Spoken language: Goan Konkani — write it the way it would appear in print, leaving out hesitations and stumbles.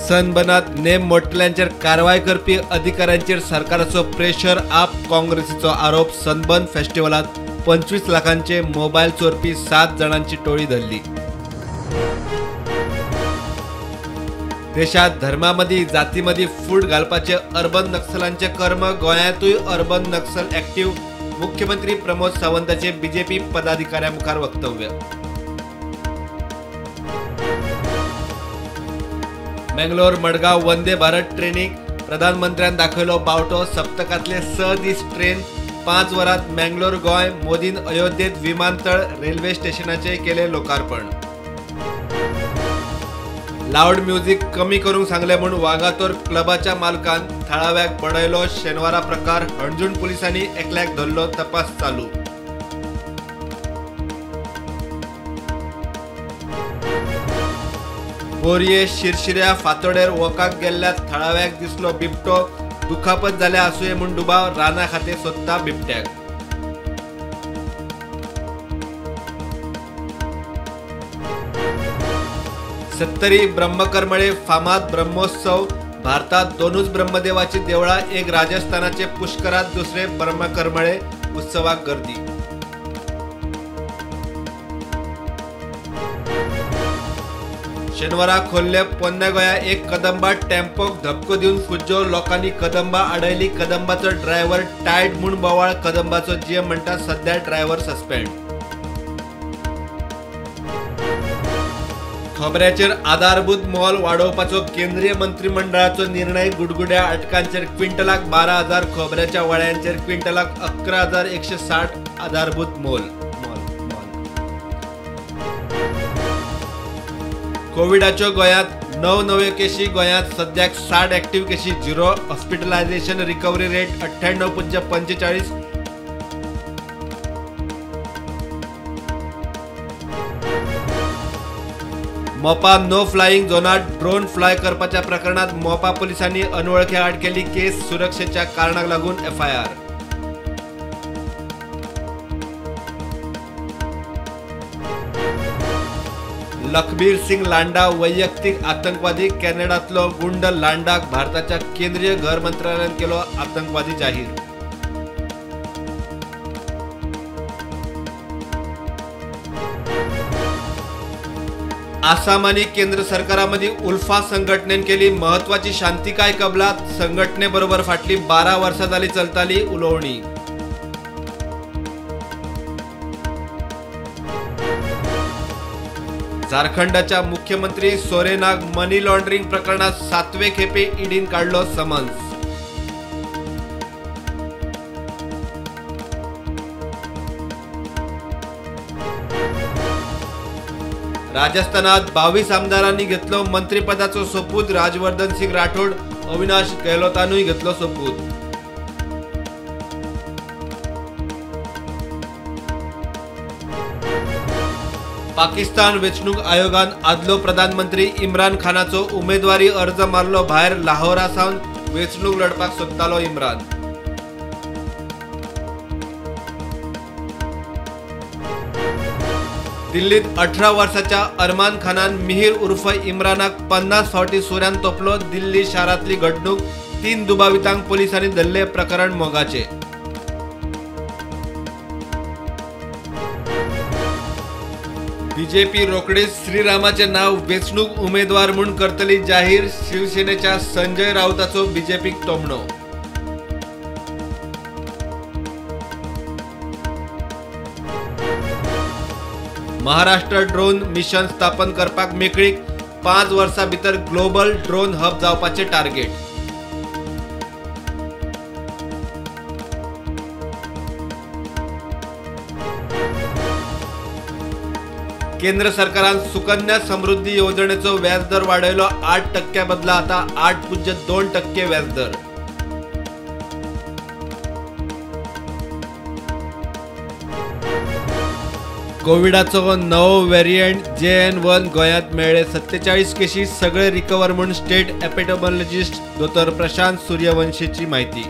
सनबर्नात नेम मोडटल्यांचेर कारवाय करपी अधिकाऱ्यांचेर सरकाराचो प्रेशर, आप काँग्रेसीचो आरोप। सनबर्न फेस्टिवलात 25 लाखांचे मोबायल चोरपी 7 जाणांची टोळी धरली। देशात धर्मामदी जातीमदी फूट घालपाचे अर्बन नक्सलांचे कर्म, गोंयांतूय अर्बन नक्सल ऍक्टिव्ह, मुख्यमंत्री प्रमोद सावंताचे बीजेपी पदाधिकाऱ्यांमुखार वक्तव्य। मंगलोर मडगांव वंदे भारत ट्रेनीक प्रधानमंत्र्यान दाखयलो बावटो, सप्तकांतले 6 दीस ट्रेन 5 वरांत मंगलोर गोंय, मोदीन अयोध्येत विमानतळ रेल्वे स्टेशनाचें केलें लोकार्पण। लाउड म्युझिक कमी करूंक सांगलें म्हूण वागातोर क्लबाच्या मालकान थळाव्याक बडयलो, शेनवारा प्रकार, हणजूण पुलिसांनी एकल्याक धरलो, तपास चालू। बोरये शिरशिऱ्या फातोडेर वॉकाक गेल्ल्या थळाव्याक दिसलो बिबटो, दुखापत जाल्या आसुये म्हूण दुबाव, राना खातें सोदता बिबट्याक। सत्तरी ब्रह्मकरमळे फामाद ब्रह्मोत्सव, भारतात 2 ब्रह्मदेवाची देवळां, एक राजस्थानाचे पुष्करात, दुसरे ब्रह्मकरमळे, उत्सवाक गर्दी। शेनवारा खोल्ले पोन्न्या गोंया एक कदंबा टेम्पोक धपको दिवन फुज्जो, लोकांनी कदंबा आडयली, कदंबाचो ड्रायव्हर टायट म्हूण बोवाळ, कदंबाचो जीएम म्हणटा सध्या ड्रायव्हर सस्पेंड। खोबऱ्याचेर आधारभूत मोल वाडोवपाचो केंद्रीय मंत्रिमंडळाचो निर्णय, गुडगुड्या अटकांचेर क्विंटलाक 12,000, खोबऱ्याच्या वळ्यांचेर क्विंटलाक 11,160 आधारभूत मोल। कोविडाच्यो गोंयांत 9 नव्यो केशी, गोंयांत सद्याक 60 ऍक्टिव्ह केशी, 0 hospitalisation, recovery rate 98.45। Mopa no flying झोनात ड्रोन फ्लाय करपाच्या प्रकरणात मोपा पोलिसांनी अनवळख्या आड केली केस, सुरक्षेच्या कारणाक लागून एफआयआर। लखबीर सिंग लांडा वैयक्तिक आतंकवादी, कॅनडातलो गुंड लांडाक भारताच्या केंद्रीय घर मंत्रालयान केलो आतंकवादी जाहीर। आसाम आणि केंद्र सरकारामध्ये उल्फा संघटनेन केली महत्वाची शांतिकाय कबलात, संघटनेबरोबर फाटली 12 वर्सां जाली चलताली उलोवणी। झारखंडाच्या मुख्यमंत्री सोरेनाक मनी लॉन्ड्रिंग प्रकरणात 7वे खेपे ईडीन काढलो समन्स। राजस्थानात 22 आमदारांनी घेतलो मंत्रिपदाचो सोपूत, राजवर्धन सिंग राठोड, अविनाश गेहलोतानूय घेतलो सोपूत। पाकिस्तान वेंचणूक आयोगान आदलो प्रधानमंत्री इम्रान खानाचो उमेदवारी अर्ज मारलो भायर, लाहोरा सावन वेंचणूक लढपाक सोदतालो इम्रान। दिल्लीत 18 वर्साच्या अरमान खानान मिहीर उर्फ इम्रानाक 50 फावटी सुऱ्यान तोपलो, दिल्ली शारांतली घडणूक, 3 दुबावितांक पोलिसांनी धरले, प्रकरण मोगाचे। बीजेपी रोखडीच श्रीरामाचे नाव वेंचणूक उमेदवार म्हूण करतली जाहीर, शिवसेनेच्या संजय राऊताचो बीजेपीक टोमणो। महाराष्ट्र ड्रोन मिशन स्थापन करपाक मेकळीक, 5 वर्सां भितर ग्लोबल ड्रोन हब जावपाचे टार्गेट। केंद्र सरकारान सुकन्या समृद्धी येवजणेचो व्याजदर वाडयलो, 8% बदला आता 8.2% व्याजदर। कोविडाचो नवो व्हेरियंट JN.1 गोंयांत मेळ्ळे 47 केशी, सगळे रिकवर म्हूण स्टेट एपिडेमॉलॉजिस्ट दोतोर प्रशांत सूर्यवंशीची माहिती।